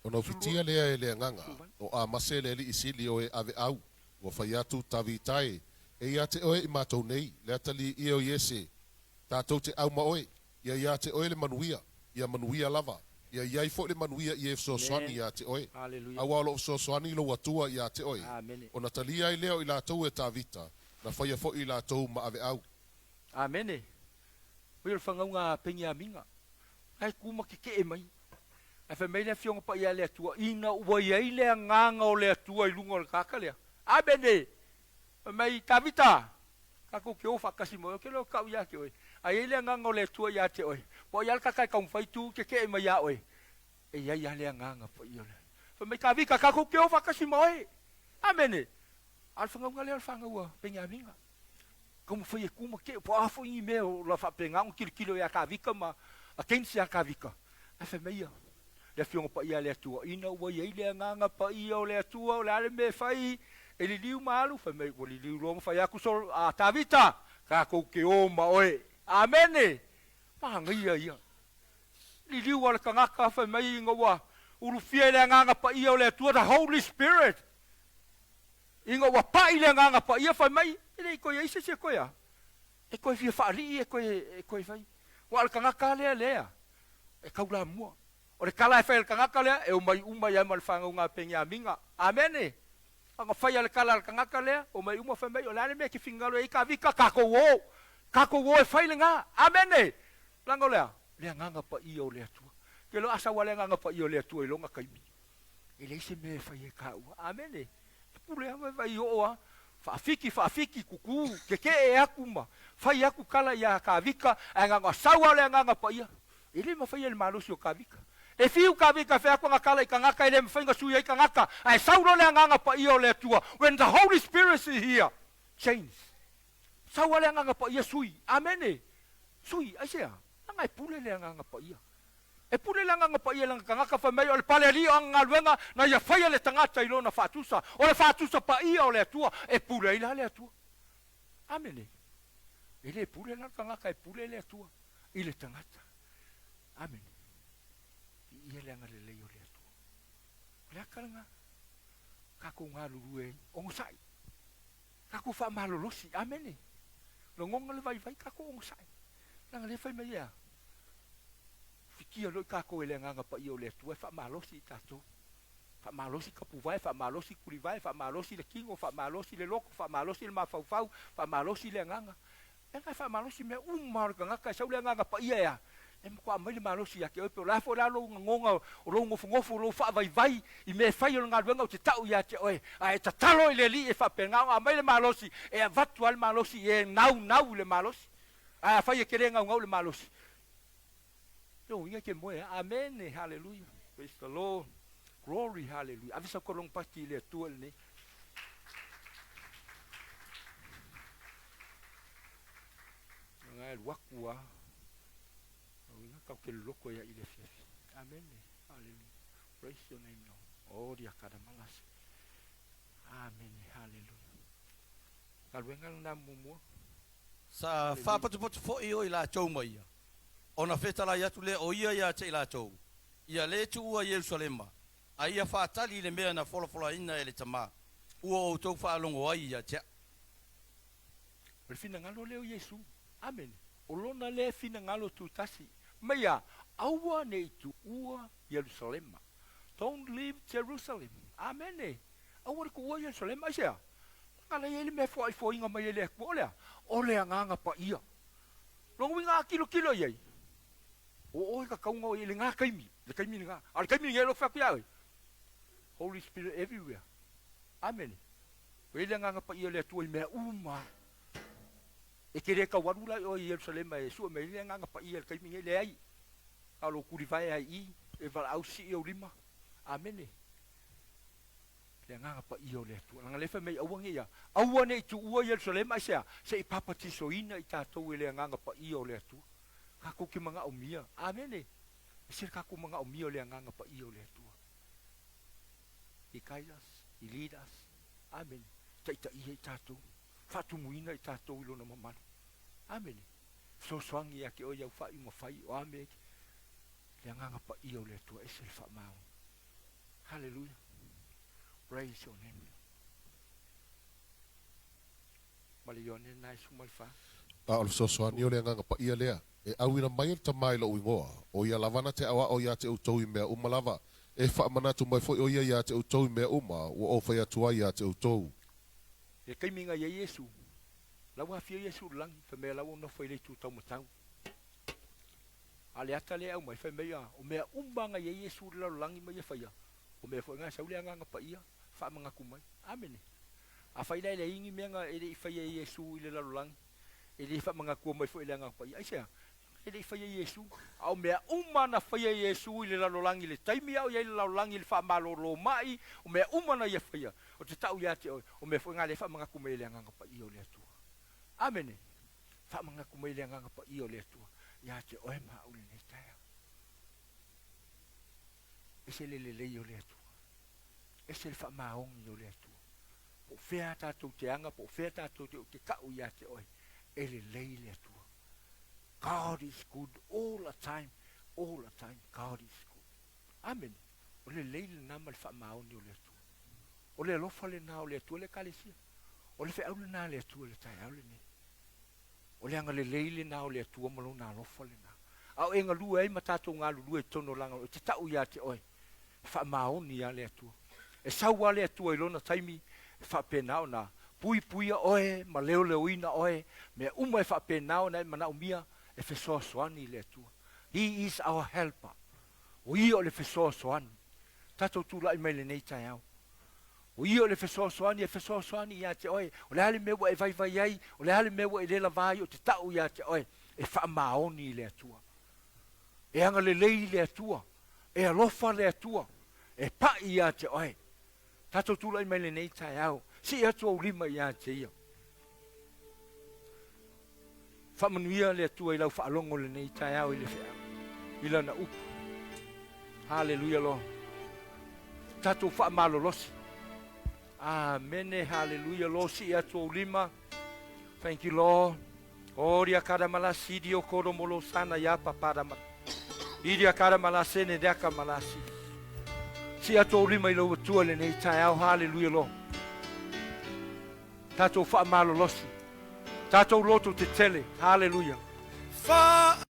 Ona ufitia lea e le Agaga, o Amase le alii sili o e aveau, ua fai atu, Tavita e, e ia te oe i matou nei, le atalii e o Iese, tatou te au ma oe, ia ia te oe le manuia, ia manuia lava, ia i ai foi le manuia i e fesoasoani ia te oe, aua o loo fesoasoani lou Atua ia te oe. Ona talia ai lea o i latou e Tavita, na faia foi i latou ma aveau. Amene. Oi o le fagauga a Peniamina, ae tu ma tetee mai. Ae fai mai le Afioga Paia a le Atua, ina ua i ai le Agaga o le Atua i luga o le tagata lea. Amene! Fai mai, Tavita, tatou te o faatasi ma oe, ou te iloa tau ia te oe. A i ai le Agaga o le Atua ia te oe, po o ai lava le tagata e taumafai tu tetee mai ia oe, e i ai lava le Agaga Paia o le. Fai mai, Tavita, tatou te o faatasi ma oe. Amene! A o le fagauga lea o le fanau a Peniamina. Taumafai e tu ma tee, po o a foi ni mea o la faapena ona tilotilo ia Tavita ma against ia Tavita. Ae fai mai ia le Afioga Paia a le Atua, ina ua i ai le Agaga Paia o le Atua, o le a le mea e fai? E liliu ma alu? Fai mai, ua liliu loa ma fai atu Sol, a Tavita, tatou te o ma oe. Amene! Manaia ia. Liliu a le tagata, fai mai ina ua ulufia i le Agaga Paia o le Atua, the Holy Spirit. Ina ua paʻi le Agaga Paia, fai mai, e le i toe i ai se isi e toe a, e toe fia faalii, e toe, e toe fai. Ua o le tagata lava lea, lea, e taulamua. O le tala e fai a le tagata lea, e omai uma ai lava ma le fanauga a Peniamina. Amene! A na fai lava le tala a le tagata lea, omai uma fai mai, o le a le mea e te finagalo i ai, Tavita? Tatou o! Tatou o e fai lena! Amene! Leaga o le a? Le Agaga Paia o le Atua. Ou te iloa a sau lava le Agaga Paia o le Atua i lona taimi, E leai se mea e fai e taua. Amene. E pule lava e vai oo a faafiki, faafiki, kuku, tetee aku ma fai aku tala iā Kavika, ae na ona sau lava o le Agaga Paia, e le mafai e le malosi o Kavika. E fiu Kavika e fai atu ana tala i tagata, e le mafai ona sui ai tagata, ae sau loa le Agaga Paia o le Atua, when the Holy Spirit is here, change. Sau lava le Agaga Paia sui. Amene. Sui, aisea? Leaga e pule le Agaga Paia. E pule le Agaga Paia i lana tagata, fai mai, o le pale alii o ana galuega, na ia faia le tagata i lona faatusa. O le faatusa paia o le Atua, e pule ai la le Atua. Amene. E le pule la le tagata, e pule le Atua i le tagata. Amene. Viia le agalelei o le Atua. O le aka lena, tatou galulue ai, onosai. Tatou faamalolosi. Amene. Lagona le vaivai, tatou onosai. Leaga lea fai mai e a? Fikia loa i tatou e le Agaga Paia o le Atua e faamalosi i tatou. Faamalosi tapuvae, faamalosi tulivae, faamalosi le tino, faamalosi le loto, faamalosi le mafaufau, faamalosi le agaga. Leaga e faamalosi mea uma o le tagata, e sau le Agaga Paia e a? E matua aumai le malosi ia te oe, pe o le a foi la lou gagona, o lou nofonofo, o lou faavaivai i mea e fai o le galuega ou te tau ia te oe, a e tatalo i le Alii e faapena ona aumai le malosi, e avatu lava le malosi i e naunau i le malosi. Ae afai e te le naunau i le malosi, Lona uiga e te moe a. Amene, haleluia. Praise the Lord. Glory, haleluia. Ave sau kolong pati i le Atua lenei. Nga e luaku a. Lona uiga tau ke loloko ia i le afiafi. Amene, haleluia. Praise your name, Lord. Oh, dia kada malasi. Amene, haleluia. Galuega lena muamua. Sa faapatupatu foi o i latou ma ia, ona fetalai atu lea o ia ia te i latou, Ia lē tuua Ierusalema, a ia faatali i le mea na folafolaina e le Tama, ua outou faalogo ai ia te O le finagalo lea o Iesu. Amene. O lona lea finagalo tutasi, mai a, Aua ne i tuua Ierusalema. Don't leave Jerusalem. Amene. Aua le tuua Ierusalema. Aisea? Leaga la i ai le mea e foaifoaina mai e le Atua, o le a? O le Agaga Paia. Lona uiga a tilotilo i ai, o oe tatau ona i lena taimi, le taimi lena. A o le taimi lenei o lea ou te fai atu ia oe, Holy Spirit everywhere. Amene. Ua i ai le Agaga Paia o le Atua i mea uma. E te le tau alu la i o i Ierusalema e sue mai ai le Agaga Paia i le taimi nei, leai. A o lou tulivae lava i i, e valaau sii ou lima. Amene. Le Agaga Paia o le Atua. Leaga lea e fai mai, aua ne i a, aua ne i tuua Ierusalema, aisea? Se i papatisoina i tatou e le Agaga Paia o le Atua. Tatou te manaomia. Amene. E se le tatou manaomia o le Agaga Paia o le Atua. He guide us, He lead us. Amene. Taitaia i tatou. Faatumuina i tatou i Lona mamalu. Amene. Fesoasoani ia te oe i au faaiuga fai, o a mea e te, le Agaga Paia o le Atua ese le faamaoni. Haleluia. Praise your name. Ma le Ioane na e suma le fa. A o le fesoasoani o le Agaga Paia lea, e auina mai e le Tama i lou igoa, o ia lava na te aoao iā te outou i mea uma lava, e faamanatu mai foi o ia iā te outou i mea uma ua ou fai atu ai iā te outou. I le taimi na i ai Iesu, la ua afio Iesu i le lagi, fai mai la ua nofo i le itu taumatau. A le ata lea e aumai, fai mai, o mea uma na i ai Iesu i le lalolagi ma ia faia, o mea foi na e sau le Agaga Paia, faamanatu mai. Amene. Afai la e leai ni mea na e le i faia e Iesu i le lalolagi, e le faamanatua mai foi e le Agaga Paia. Aisea? E le i faia e Iesu. A o mea uma na faia e Iesu i le lalolagi i le taimi a o i ai le lalolagi i le faamalolo mai, o mea uma na Ia faia, ou te tau ia te oe, o mea foi na lea e faamanatu mai e le Agaga Paia o le Atua. Amene. Faamanatu mai e le Agaga Paia o le Atua ia te oe ma au i lenei taeao. Ese le lelei o le Atua. Ese le faamaoni o le Atua. Po o fea tatou te aga, po o fea tatou te, ou te tau ia te oe, e lelei le Atua. God is good all the time, all the time, God is good. Amene. O le lelei lena ma le faamaoni o le Atua. O le alofa lena o le Atua le Ekalesia. O le feau lena a le Atua i le taeao lenei. O le agalelei lena o le Atua ma Lona alofa lena. A o e galue ai ma tatou galulue i totonu o lana, e te tau ia te oe, e faamaoni lava le Atua. E sau lava le Atua i Lona taimi, e faapena ona puipuia oe ma leoleoina oe, mea uma e faapena ona e manaomia, e fesoasoani le Atua. He is our helper. O Ia o le fesoasoani. Tatou tulai mai lenei taeao. O Ia o le fesoasoani e fesoasoani ia te oe. O le a le mea ua e vaivai ai, o le a le mea ua e le lava ai, ou te tau ia te oe, e faamaoni i le Atua. E agalelei le Atua, e alofa le Atua, e paʻi ia te oe. Tatou tulai mai lenei taeao, sii atu ou lima ia te Ia. Faamanuia le Atua i lau faalogo lenei taeao i le feau, i Lana upu. Haleluia Lord. Tatou faamalolosi. Amene, haleluia Lord, sii atu ou lima. Thank you Lord. Oria karamalasi rio koromolo sana ia paparamala. Iria karamalase ne reaka malasi. Sii atu ou lima i lou Atua lenei taeao. Haleluia Lord. Tatou faamalolosi. Tatou loto tetele. Haleluia. Faamalolosi,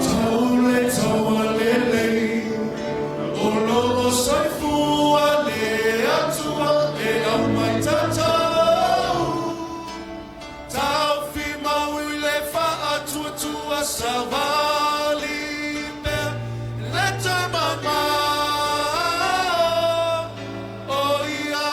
tau le taualelei, o lolo soifua le Atua e aumai tatau. Taofi mau i le faatuatua savali mea le toe mamao o ia.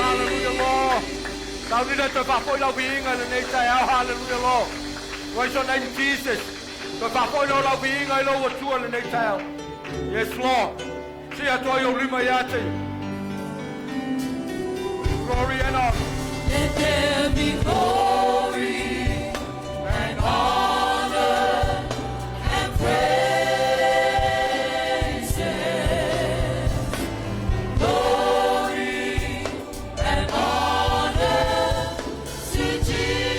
Hallelujah, Lord. Tau ni le toe faafoi lau viiga i lenei taeao. Hallelujah, Lord. Praise your name, Jesus. Toe faafoi lea o lau viiga i lou Atua i lenei taeao. Yes, Lord. Sii atu ai ou lima ia te ia. Glory and honor. Let there be glory and honor and praises. Glory and honor to Jesus.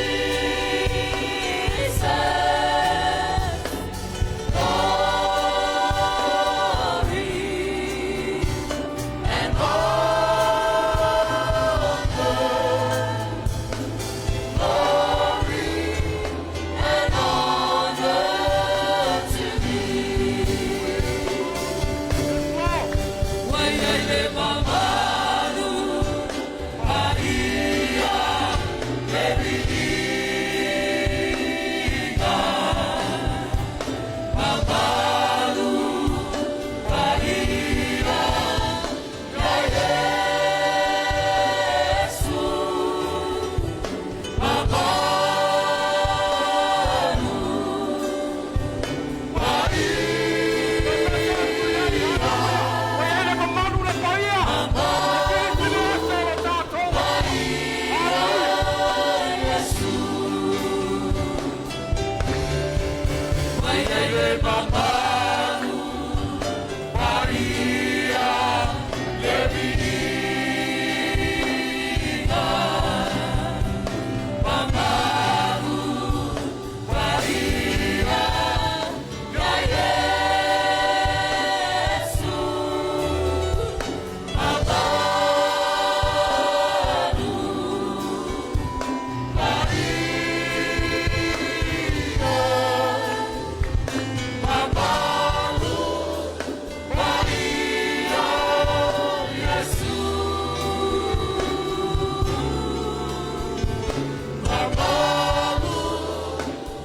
Glory and honor. Glory and honor to thee. Lord. Ua i ai le mamalu, paia le viiga. Mamalu, paia ia Iesu. Mamalu, Ua i ai le mamalu le paia. E filifili ese o le tatou. Hallelujah. Iesu. Ua i ai le mamalu, paia le viiga. Mamalu, paia ia Iesu. Mamalu, paia, mamalu, paia Iesu. Mamalu,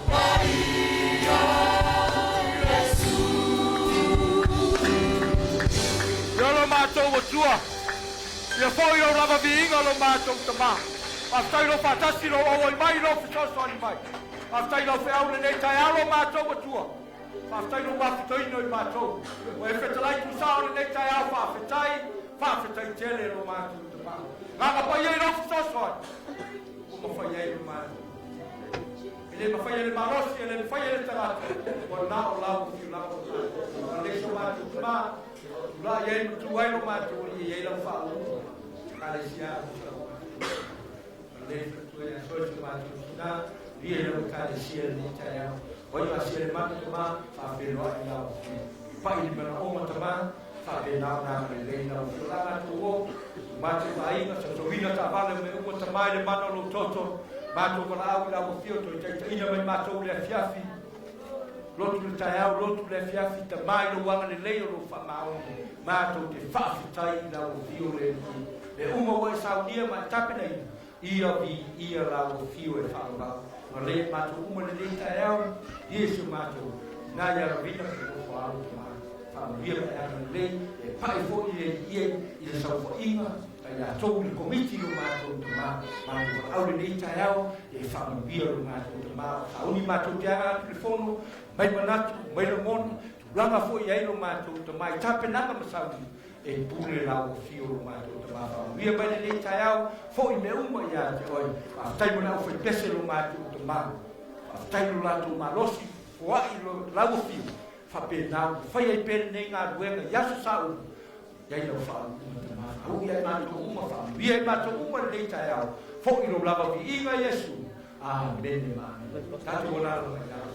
paia Iesu. Ia lo matou Atua. Ia foi lou lava viiga lo matou Tamā. Faafetai lou faatasi, lou auai mai, lou fesoasoani mai. Faafetai lau feau lenei taeao lo matou Atua. Faafetai lou mafutaina i matou. Ua e fetalai tusao lenei taeao faafetai, faafetai tele lo matou Tamā. Gaga paia i lau fesoasoani. Ua mafai ai lo matou. E le mafai e le malosi, e le mafai e le tagata. Ua na o lau fiu lava o matou. A le so matou Tamā. Tula i ai matu ai lo matou i ai lau faauluga. Ekalesia o sa le fatua ia soe so matou tina. Ia i lau ekalesia lenei taeao. Oi asia le manu Tamā, faafeloai lau fiu. Pai le manaoga Tamā, faapena ona agalelei lau afio. O le a matou o, matou aiga, tatovina taavale o mea uma Tamā i le mana o lou toto. Matou valaau i lau afio, toe taitaiina mai matou i le afiafi. Lotu le taeao, lotu le afiafi, Tamā i lou agalelei o lou faamaoni. Matou te faafetai i lau afio le Alii. Le uma ua e saunia ma e tapenaina, ia viia lau afio e faalavau. Ma le matou uma lenei taeao, ia si o matou tina ia Lavina pe nofo alo Tamā. Faamanuia ma e agalelei, e pai foi le Alii e i le saofaiga a i latou i le komiti lo matou Tamā. Matou valaau lenei taeao, e faamanuia lo matou Tamā. O sauni matou te aga atu i le fono, mai manatu, mai lagona, tulaga foi i ai lo matou Tamā i tapenaga ma sauni, e pule lau afio lo matou Tamā. Faamanuia mai lenei taeao, foi mea uma ia te oe. Faafetai mo le aufaipese lo matou Tamā. Faafetai lo latou malosi, foai lo lau afio, faapena ona fai ai pea lenei galuega i aso saulu, i ai lau faauluga Tamā. Faaui ai matou uma, faamanuia ai matou uma lenei taeao. Foi lou lava viiga Iesu. Amene ma amene. Tatou alala mai lalo.